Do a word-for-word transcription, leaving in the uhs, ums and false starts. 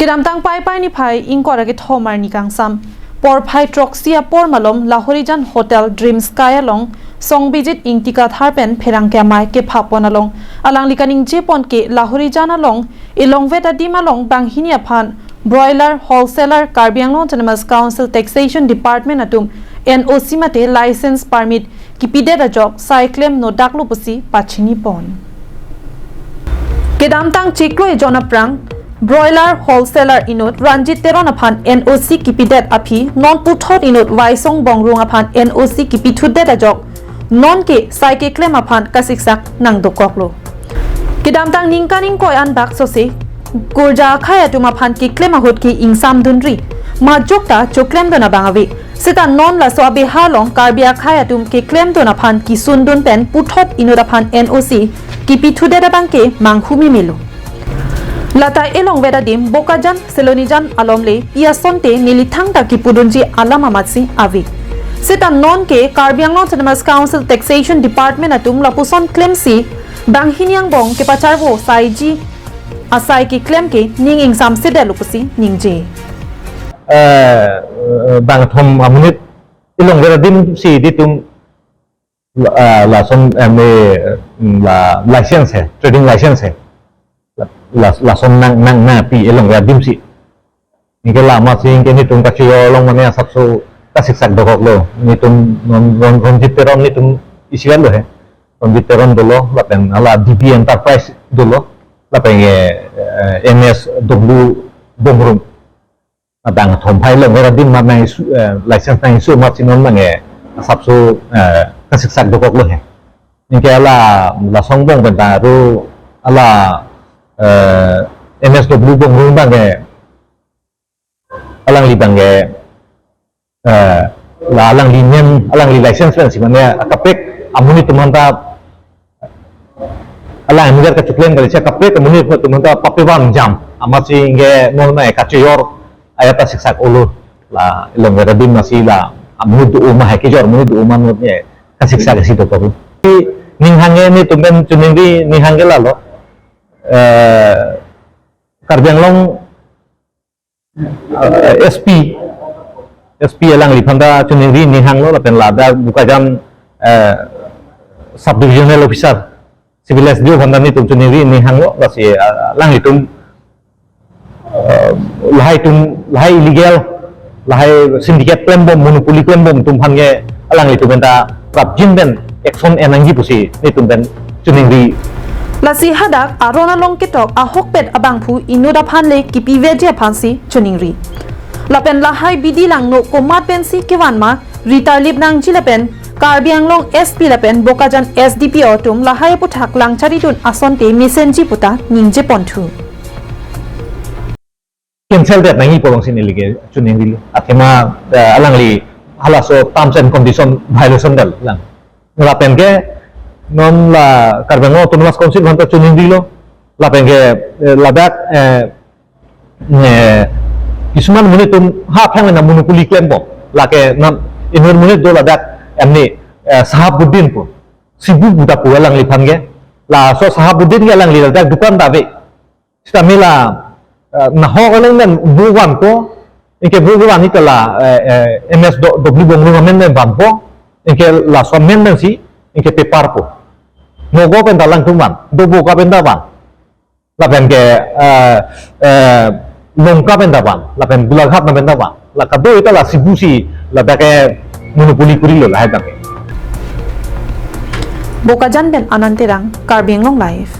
Kedamtang Paipai niphai ingkoi ra kethom arni kangsam porphai throksi apor malom Lahorijan Hotel Dream Sky along Songbijit Ingti Kathar pen pherangke amei kephapon along alangli kaningjepon ke Lahorijan along elongvet adim along banghini aphan broiler wholesaler Karbi Anglong Autonomous Council Taxation Department atum N O C mate license permit kipidet ajok sai klem nodaklo pusi pachinipon. Kedamtang chiklo ejon aphrang broiler wholesaler inut Ranjit Teron aphan N O C kipidet aphi non puthot inut Waisong Bongrung aphan N O C kipithudet ajok non ke sai keklem aphan kasiksak nangdokoklo. Kedamtang ningkan ingkoi anbak sose kurja akhai atum aphan keklem ahut ke ingsamdunri, majok ta choklemdun abang ave. Seta non laso abeha along Karbi akhai atum keklemdun aphan kisundun pen puthot inut aphan N O C kipithudet abang ke manghumimelo. Lata elongvet adim Bokajan Selonijan alomle pi asonte neli thangta kipudunji alam amatsi ave. Seta non ke Karbi Anglong Autonomous Council Taxation Department atum lapuson klemsi banghini angbong kepacharvo saiji asai keklem ke ning ingsamsedetlo pusi ningje. Eh, eh, bangthom amonit elongvet adim si nelitum la, ah, lason, eh, me, mm, la license he, trading license he. La, la, lason nang, nang, nangpi elongvet adim si. Anke la amatsi anke nelitum kachojor along mane asapso kasiksak dokoklo. Nelitum non, non, Ranjit Teron nelitum isian lo he. Ranjit Teron dolo, lapen hala D B Enterprise dolo, lapen ke, eh, M S W Bongrung. Adang thom phai elongvet adim ma nang isu, eh, license nang isu amatsi non abang ke asapso, eh, kasiksak dokoklo he. Anke hala, la Songbong pen ta ru hala, eh, M S W Bongrung abang ke alangli abang ke, eh, la alangli name, alangli license pensi mane akaprek amonit atum aphanta alang amigar kachoklem kali si akaprek amonit atum aphanta papevan jam. Amatsi anke non abang ke kachojor ajat ta siksak-olo. La elongvet adim masi la amonit do-o ma hai kejor amonit do-o ma non abang ke kasiksak si dokoklo. Ning hangke nelitum pen choningri ning hangke lalo. Eh, Karbi Anglong eh, S P, S P alangliphan ta choningri ning hanglo lapen ladak Bokajan, eh, Sub Divisional Officer, Civil S D O aphan ta nelitum choningri ning hanglo lasi, eh, alanglitum, eh, lahai atum, lahai illegal, lahai syndicate klembom, monopoly klembom atum aphan ke alanglitum pen ta prapjin pen action en nangji pusi nelitum pen choningri. Lasi hadak aron along ketok ahokpet abangphu inut aphan le kipiveji aphansi choningri. Lapen lahai bidi langno komat pensi kevan ma ritarlip nangji lapen Karbi Anglong S P lapen Bokajan S D P O atum lahai aputhak langcharidun asonte mesenji puta ningjeponthu. Cancel det nangji pu alongsi neli ke choningrilo. Athema, eh, alangli halaso terms and condition violation det lang. Lapen ke non la Karbi Anglong Autonomous Council aphanta choningrilo. Lapen ke, eh, ladak, eh, eh, kisuman monit atum ha aphrang na monopoly klembom. Lake non inut monit do ladak emni, eh, Sahabuddin pu. Sibu pu ta pu alangliphan ke. Laso Sahabuddin ke alangli ladak dukan ta ave. Sitame la, eh, nahok along pen vo vanpo, anke vo vanji ta la, eh, eh, M S do, W Bongrung amen pen vanpo, anke laso amen pensi, anke pepar po. Nagaon pen ta alangtum van, do Boka pen ta van. Lapen ke, eh, eh, Lanka pen ta van, lapen Golaghat na pen ta van. La kado-i ta la Sibu si, ladak ke monopoly kurilo lahai abang ke. Bokajan pen Anand Terang, Karbi Anglong Live.